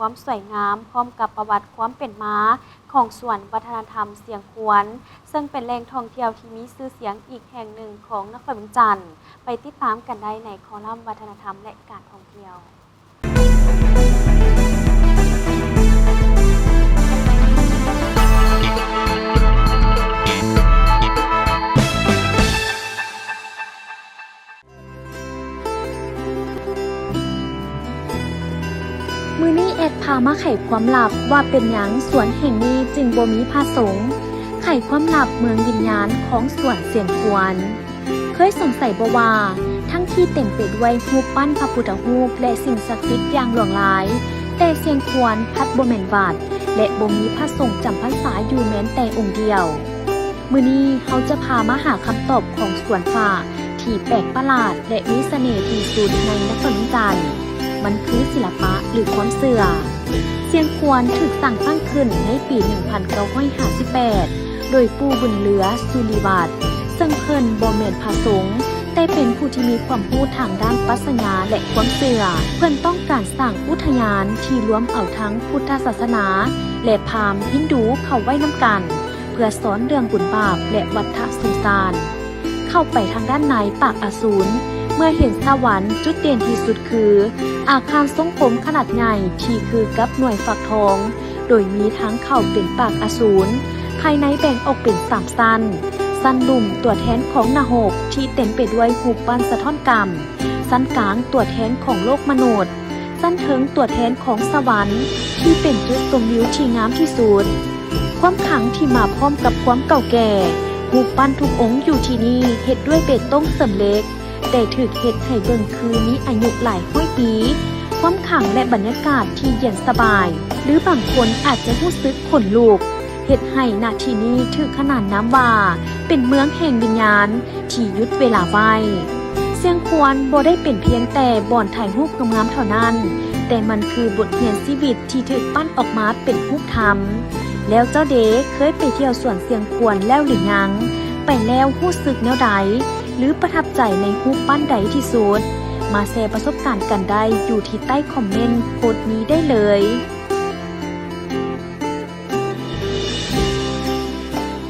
ຄວາມສວຍງາມ ພ້ອມກັບປະຫວັດຄວາມເປັນມາຂອງສວນວັດທະນະທຳຊຽງຄວນ ເຊິ່ງເປັນແຫຼ່ງທ່ອງທ່ຽວທີ່ມີຊື່ສຽງອີກແຫ່ງໜຶ່ງຂອງນະຄອນວຽງຈັນ. ໄປຕິດຕາມກັນໄດ້ໃນຄໍລັມວັດທະນະທຳ ແລະ ການທ່ອງທ່ຽວ. ມື້ນີ້ແອດພາມາໄຂຄວາມລັບວ່າເປັນຫຍັງສວນແຫ່ງນີ້ຈຶ່ງບໍ່ມີພະສົງ, ໄຂຄວາມລັບເມືອງວິນຍານຂອງສວນຊຽງຄວນ. ເຄີຍສົງໄສບໍ່ວ່າ ທັງທີ່ເຕັມໄປດ້ວຍຮູບປັ້ນພະພຸດທະຮູບ ແລະ ສິ່ງສັກສິດຢ່າງຫຼວງຫຼາຍ, ແຕ່ຊຽງຄວນພັດບໍ່ແມ່ນວັດ ແລະ ບໍ່ມີພະສົງຈຳພັນສາຢູ່ແມ່ນແຕ່ອົງດຽວ. ມື້ນີ້ເຮົາຈະພາມາຫາຄຳຕອບຂອງສວນພະທີ່ແປກປະຫຼາດ ແລະ ມີສະເໜ່ທີ່ສຸດໃນນະຄອນວຽງຈັນ. ມັນຄືສິລະປະ ຫຼື ຄວາມເຊື່ອ. ຊຽງຄວນຖືກສ້າງຕັ້ງຂຶ້ນໃນປີໜຶ່ງພັນເກົ້າຮ້ອຍຫ້າສິບແປດ ໂດຍປູ່ບຸນເຫຼືອ ສຸລິວັດ ເຊິ່ງເພິ່ນບໍ່ແມ່ນພະສົງ, ແຕ່ເປັນຜູ້ທີ່ມີຄວາມຮູ້ທາງດ້ານປັດຊະຍາ ແລະ ຄວາມເຊື່ອ. ເພິ່ນຕ້ອງການສ້າງອຸທະຍານທີ່ລວມເອົາທັງພຸດທະສາສະໜາ ແລະ ພາມຮິນດູເຂົ້າໄວ້ນຳກັນ ເພື່ອສອນເລື່ອງບຸນບາບ ແລະ ວັດທະສົງສານ. ເຂົ້າໄປທາງດ້ານໃນປາກອາສູນ, ເມື່ອເຫັນສະຫວັນ, ຈຸດເດັ່ນທີ່ສຸດຄືອາຄານຊົງກົມຂະໜາດໃຫຍ່ທີ່ຄືກັບໜ່ວຍຝັກທອງ, ໂດຍມີທາງເຂົ້າເປັນປາກອາສູນ. ພາຍໃນແບ່ງອອກເປັນສາມຊັ້ນ, ຊັ້ນລຸ່ມຕົວແທນຂອງນະຮົກທີ່ເຕັມໄປດ້ວຍຮູບປັ້ນສະທ້ອນກຳ, ຊັ້ນກາງຕົວແທນຂອງໂລກມະນຸດ, ຊັ້ນເທິງຕົວແທນຂອງສະຫວັນ ທີ່ເປັນຈຸດຊົມວິວທີ່ງາມທີ່ສຸດ. ຄວາມຂັງທີ່ມາພ້ອມກັບຄວາມເກົ່າແກ່. ຮູບປັ້ນທຸກອົງຢູ່ທີ່ນີ້ເຮັດດ້ວຍເບຕົງເສີມເຫຼັກ, ແຕ່ຖືກເຮັດໃຫ້ເບິ່ງຄືມີອາຍຸຫຼາຍຮ້ອຍປີ. ຄວາມຂັງ ແລະ ບັນຍາກາດທີ່ເຢັນສະບາຍ ຫຼື ບາງຄົນອາດຈະຮູ້ສຶກຂົນລຸກ, ເຮັດໃຫ້ນະທີ່ນີ້ຖືກຂນານນາມວ່າເປັນເມືອງແຫ່ງວິນຍານ ທີ່ຢຸດເວລາໄວ້. ຊຽງຄວນບໍ່ໄດ້ເປັນພຽງແຕ່ບ່ອນຖ່າຍຮູບງາມໆເທົ່ານັ້ນ, ແຕ່ມັນຄືບົດຮຽນຊີວິດທີ່ຖືກປັ້ນອອກມາເປັນຮູບທຳ. ແລ້ວເຈົ້າເດ ເຄີຍໄປທ່ຽວສວນຊຽງຄວນແລ້ວຫຼືຍັງ? ໄປແລ້ວຮູ້ສຶກແນວໃດ ຫຼື ປະທັບໃຈໃນຮູບປັ້ນໃດທີ່ສຸດ? ມາແຊປະສົບການກັນໄດ້ຢູ່ທີ່ໃຕ້ຄອມເມັນໂພສນີ້ໄດ້ເລີຍ.